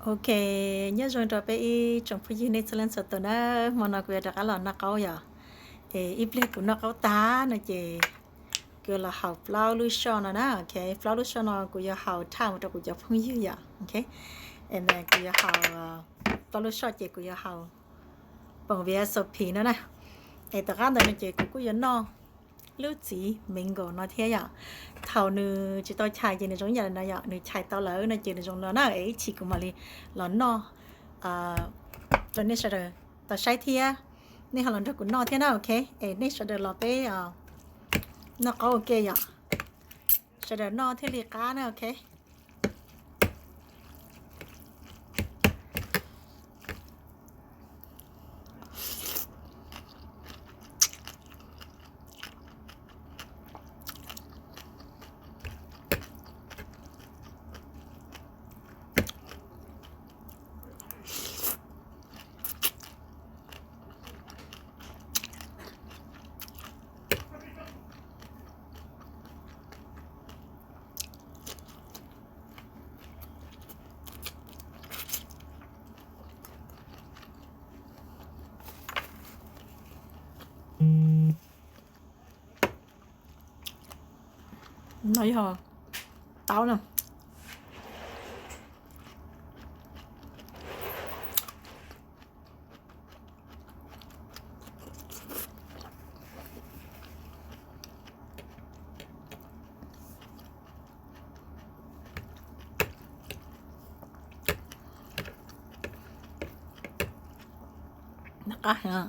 Ok, nyob zoo rau peb ib tsoom phooj ywg nej txhua leej txhua tus na, hmo no kuv yuav rov qab los noj qaub yom. Es ib pliag kuv noj qaub tag no ces kuv yuav los haus plaub lub soj no na, ok, plaub lub soj no kuv yuav haus thaj mus rau kuv cov phooj ywg yom, ok. Es kuv yuav haus plaub lub soj ces kuv yuav haus poom viav xo phiv no na. Es tom qab ntawd no ces kuv kuj yuav noj lub txiv mango no thiab yom. Thaum nws tsis tau chais ces nws zoo ib yam li no yom, nws chais tau lawm no ces nws zoo no na, es ib chim kuv mam li los noj rau nej sawv daws tau saib thiab, nej ho los nrog kuv noj thiab na, ok. Es nej sawv daws los peb noj qaub ua ke yom, sawv daws noj thiaj li qab na, ok. No yog taub na. Noj qab heev.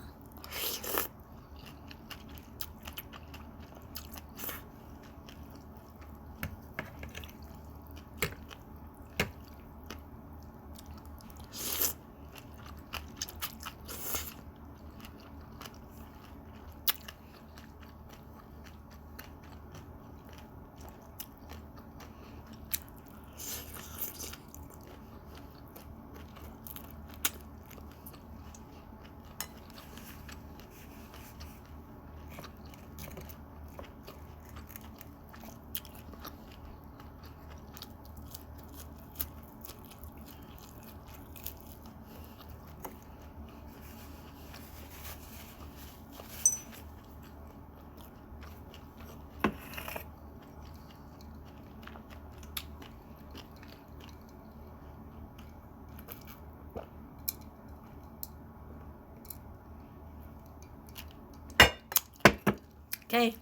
Ok,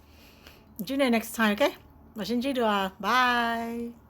ntsib nej next time, ok. Mam sib ntsib dua, bye.